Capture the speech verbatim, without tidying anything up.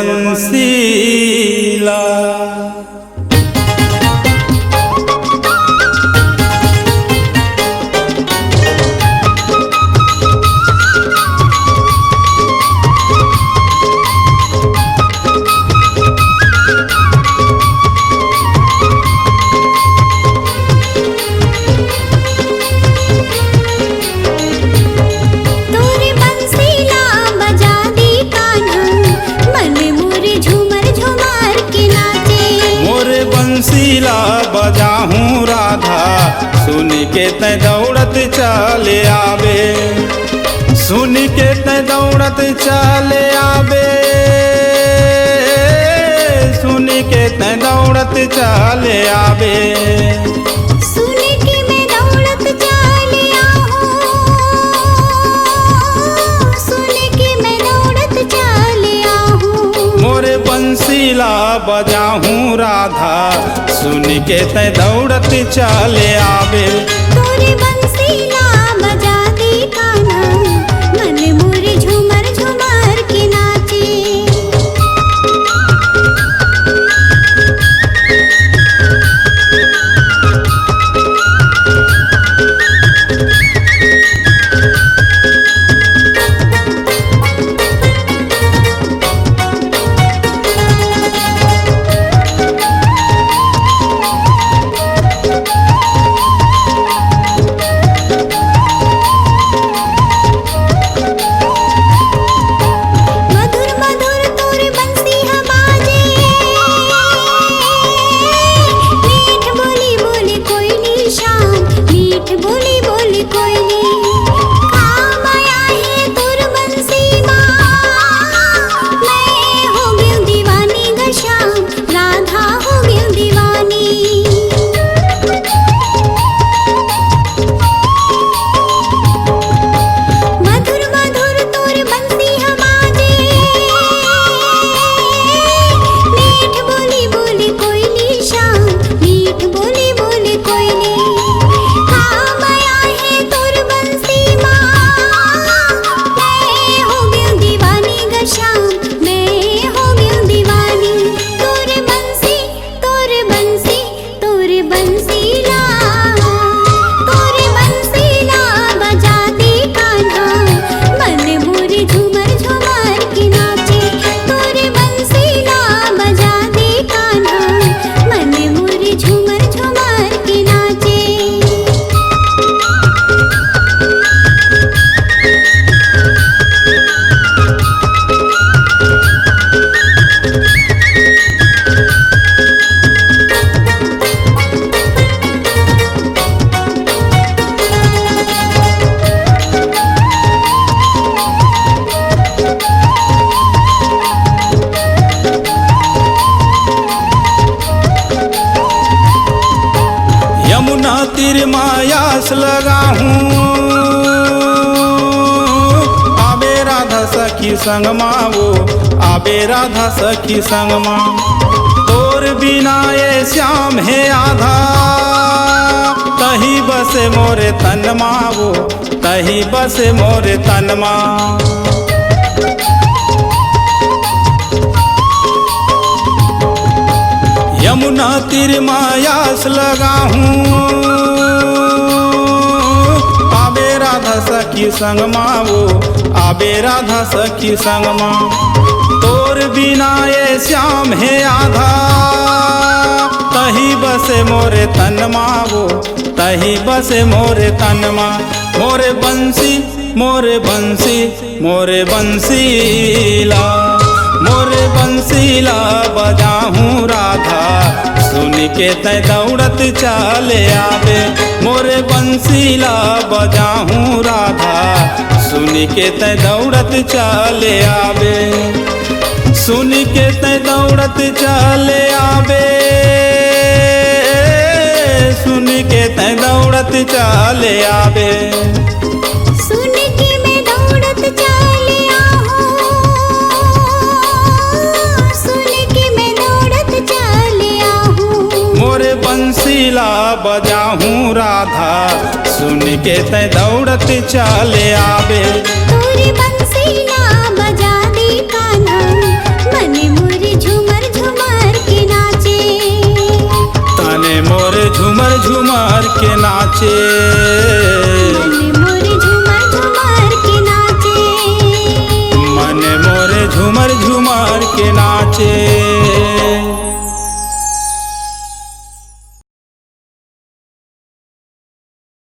बंसीला। तोरे बंसीला बजा दे कान्हा, मन मोरे झूमर झूमर के नाचे। मोरे बंसीला बजाहूँ राधा, सुन के तैं दौड़त चले आबे। सुन के तैं दौड़त चले आबे, सुन के तैं दौड़त चले आबे। सुन के मैं दौड़त चले आहूँ, सुन के मैं दौड़त चले आहूँ। मोरे बंसीला बजाहूँ राधा, सुन के तैं दौड़त चले आबे। तोरे बंसीला बजा दे कान्हा, मन मोरे झूमर झूमर के नाचे। मधुर मधुर तोर बंसी ह बाजे, मीठ बोली बोली कोयली श्याम, मीठ बोली बोली कोयली। का माया हे तोर बंसी मा, मैं हो गेंव दीवानी ग श्याम, राधा हो गेंव दीवानी। मधुर मधुर तोर बंसी ह बाजे, मीठ बोली बोली कोयली श्याम, मीठ बोली बोली कोयली। का माया हे तोर बंसी मा, मैं हो गेंव दीवानी ग श्याम, मैं हो गेंव दीवानी। तोर बंसी, तोर बंसी, तोर बंसीला, तोर बंसीला बजा दे कान्हा, मन मोरे झूमर झूमर के नाचे। तोर बंसीला बजा दे कान्हा, मन मोरे झूमर झूमर के नाचे। यमुना तीर मा आस लगाहूँ, आबे राधा सखी संग मा वो, आबे राधा सखी संग मा। तोर बिना ए श्याम हे आधा, तहीं बसे मोरे तन मा वो, तहीं बसे मोरे तन मा। यमुना तीर मा आस लगाहूँ, आबे राधा सखी संग मा वो, आबे राधा सखी संग मा। तोर बिना ए श्याम हे आधा, तहीं बसे मोरे तन मा वो, तहीं बसे मोरे तन मा। मोरे बंसी, मोरे बंसी, मोरे बंसीला, मोरे बंसीला बजाहूँ राधा, सुन के तैं दौड़त चले आबे। मोरे बंसीला बजाहूँ राधा, सुन के तैं दौड़त चले आबे। सुन के तैं दौड़त चले आबे, सुन के तैं दौड़त चले आबे। सुन के मैं दौड़त चले आहूँ, सुन के मैं दौड़त चले आहूँ। मोरे बंसीला बजाहूँ राधा, सुन के तैं दौड़त चले आबे। तोरे बंसीला बजा दे कान्हा, मन मोर झूमर झूमर के नाचे,